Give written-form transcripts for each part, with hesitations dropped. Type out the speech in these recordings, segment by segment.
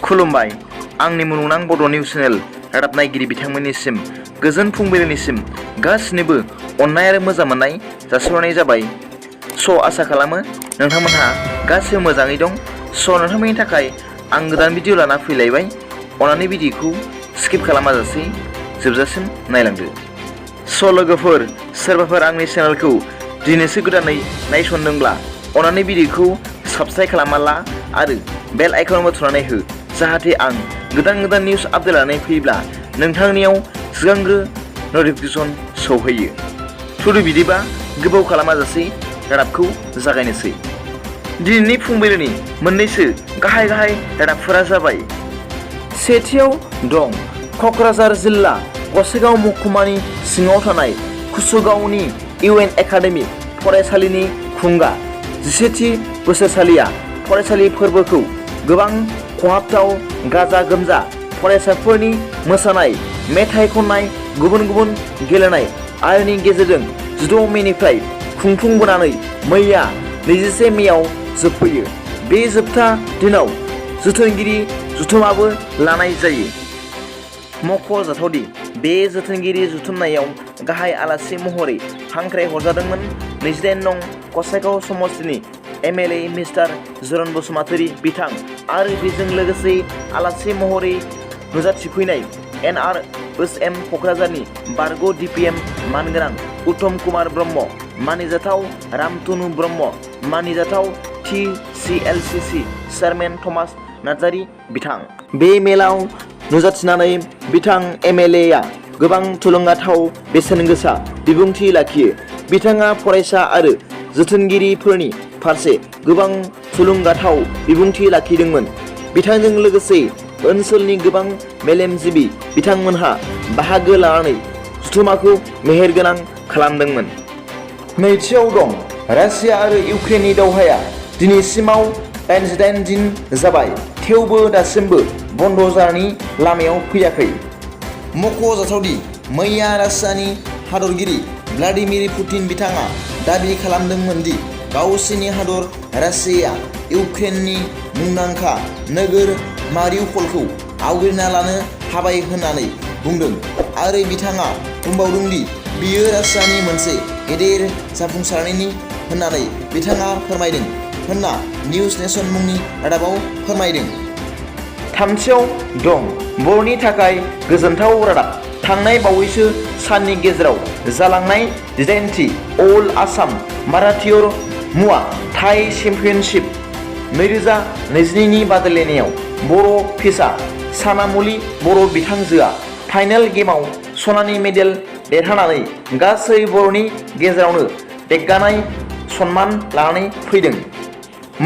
खुलुमबाय आंनि मुलुगनां बड' निउस चेनेल रादाब नायगिरि बिथांमोननिसिम गोजोन फुंबिलिनिसिम गासिनोबो अननाय आरो मोजां मोननाय जासिहरनाय जाबाय। आसा खालामो नोंथांमोनहा गासिबो मोजाङै दं। नोंथांमोननि थाखाय आं गोदान भिडिअ लाना फैलायबाय। अन्नानै भिडिअखौ स्किप खालामाजासे जोबजासिम नायलांदो। लोगोफोर सोरबाफोर आंनि चेनेलखौ दिनैसो गोदानै नायसनदोंब्ला अन्नानै भिडिअखौ साबस्क्राइब खालामना ला आरो बेल आइकनबो थुनानै हो, जाहाथे आं गोदान निउस आपडेट लानानै फैब्ला नोंथांनियाव सिगांग्रो नटिफिकेसन सौहैयो। बिदिबा गोबाव खालामाजासे रादाबखौ जागायनोसै। दिनैनि फुंबिलिनि मोननैसो गाहाय रादाबफोरा जाबाय। सेथियाव दं क'क्राझार जिल्ला गसाइगाव महकुमानि सिङाव थानाय कुसुगावनि UN एकाडेमि फरायसालिनि खुंगा 17थि बोसोरसालिया फरायसालि फोरबोखौ गोबां खहाबथाव गाजा गोमजा फरायसाफोरनि मोसानाय, मेथाइ खननाय, गुबुन गेलेनाय आरिनि गेजेरजों 16 मेनिफ्राय खुंफुंबोनानै मैया 21 मेआव जोबफैयो। बे जोबथा दिनाव जोथोनगिरि जथुमाबो लानाय जायो। मख'जाथावदि बे जोथोनगिरि जथुमनायाव गाहाय आलासि महरै हांख्राय हरजादोंमोन 28 नं गसाइगाव समस्तिनि MLA मिस्टार बर'न बसुमतारी बिथां आरो बेजों लोगोसे आलासि महरै नुजाथिफैनाय NRSM क'क्राझारनि बारग' DPM मानगोनां उत्तम कुमार ब्रह्म, मानिजाथाव रामतनु ब्रह्म, मानिजाथाव TCLCC चेयारमेन थमास नार्जारी बिथां। बे मेलाव नुजाथिनानै बिथां MLA गोबां थुलुंगाथाव बेसेन गोसा बिबुंथि लाखियो। बिथाङा फरायसा आरो जोथोनगिरिफोरनि फारसे गोबां थुलुंगाथाव बिबुंथि लाखिदोंमोन। बिथांजों लोगोसे ओनसोलनि गोबां मेलेमजिबि बिथांमोनहा बाहागो लानानै जथुमाखौ मेहेरगोनां खालामदोंमोन। नैथियाव दं रासिया आरो इउक्रेननि दावहाया दिनैसिमाव 88 दिन जाबाय, थेवबो दासिमबो बन्द जानायनि लामायाव फैयाखै। मख'जाथावदि मैया रासियानि हादरगिरि व्लादिमिर पुतिन बिथाङा दाबि खालामदोंमोन दि गावसिनि हादर रासियाया इउक्रेननि मुंदांखा नोगोर मारिउपलखौ आवग्रिना लानो हाबाय होननानै बुंदों आरो बिथाङा बुंबावदों दि बियो रासियानि मोनसे गेदेर जाफुंसारनायनि होननानै बिथाङा फोरमायदों होनना निउज नेशन मुंनि रादाबाव फोरमायदों। थामथियाव दं बर'नि थाखाय गोजोनथाव रादाब। थांनाय बावैसो साननि गेजेराव जालांनाय 18थि अल आसाम माराथन मुवा थाइ चेम्पियनशिप 2022नि बादायलायनायाव बर' फिसा सानामुलि बर' बिथांजोआ फाइनाल गेमाव सनानि मेडेल देरहानानै गासै बर'नि गेजेरावनो देरगानाय सन्मान लानानै फैदों।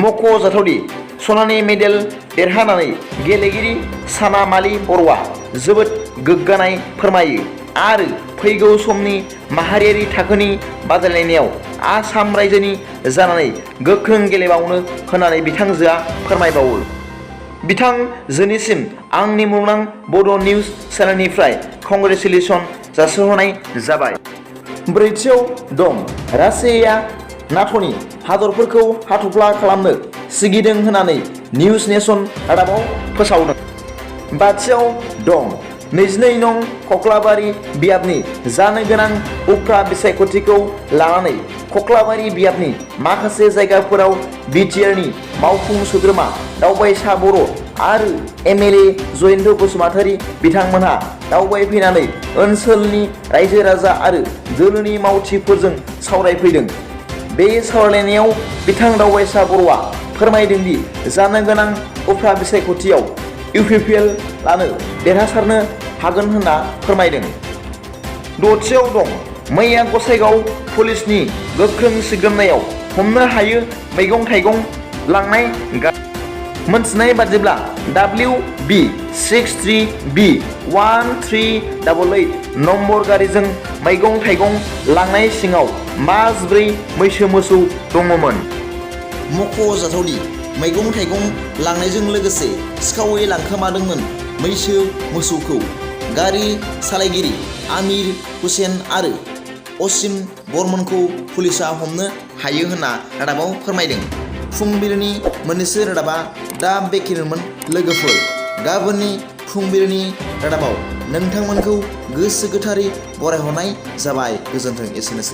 मख'जाथावदि सनानि मेडेल देरहानानै गेलेगिरि सानामालि बर'आ जोबोद गोग्गानाय फोरमायो आरो फैगौ समनि माहारियारि थाखोनि बादायलायनायाव आसाम रायजोनि जानानै गोख्रों गेलेबावनो होननानै बिथांजोआ फोरमायबावो। बिथांजोनिसिम आंनि मुलुगनां बड' निउस चेनेलनिफ्राय कंग्रेचुलेसन जासिहरनाय जाबाय। ब्रैथियाव दं रासियाया नाट'नि हादरफोरखौ हाथफ्ला खालामनो सिगिदों होननानै निउज नेशन रादाबाव फोसावदों। बाथियाव दं 22 नं कक्लाबारि बियाबनि जानो गोनां उफ्रा बिसायख'थिखौ लानानै कक्लाबारि बियाबनि माखासे जायगाफोराव BTRनि मावफुं सोद्रोमा दावबायसा बर' आरो MLA जयन्त बसुमतारी बिथांमोनहा दावबायफैनानै ओनसोलनि रायजो राजा आरो दोलोनि मावथिफोरजों सावरायफैदों। बे सावरायलायनायाव बिथां दावबायसा बर'आ फोरमायदों दि जानो गोनां उफ्रा बिसायख'थियाव UPPL लानो देरहासारनो हागोन होनना फोरमायदों। दथियाव दं मैया गसाइगाव पुलिसनि गोख्रों सिग्रोमनायाव हमनो हायो मैगं थाइगं लांनाय मोनथिनाय बादिब्ला WB63B1388 नम्बर गारिजों मैगं थाइगं लांनाय सिङाव 4 मैसो मोसौ दङमोन। मख'जाथावदि मैगं थाइगं लांनायजों लोगोसे सिखावै लांखोमादोंमोन मैसो मोसौखौ। गारि सालायगिरि आमिर हुसेन आरो असिम बर्मनखौ पुलिसा हमनो हायो होनना रादाबाव फोरमायदों। फुंबिलिनि मोननैसो रादाबा दा बेखिनिमोन लोगोफोर। गाबोननि फुंबिलिनि रादाबाव नोंथांमोनखौ गोसो गोथारै बरायहरनाय जाबाय। गोजोन्थों। एसेनोसै।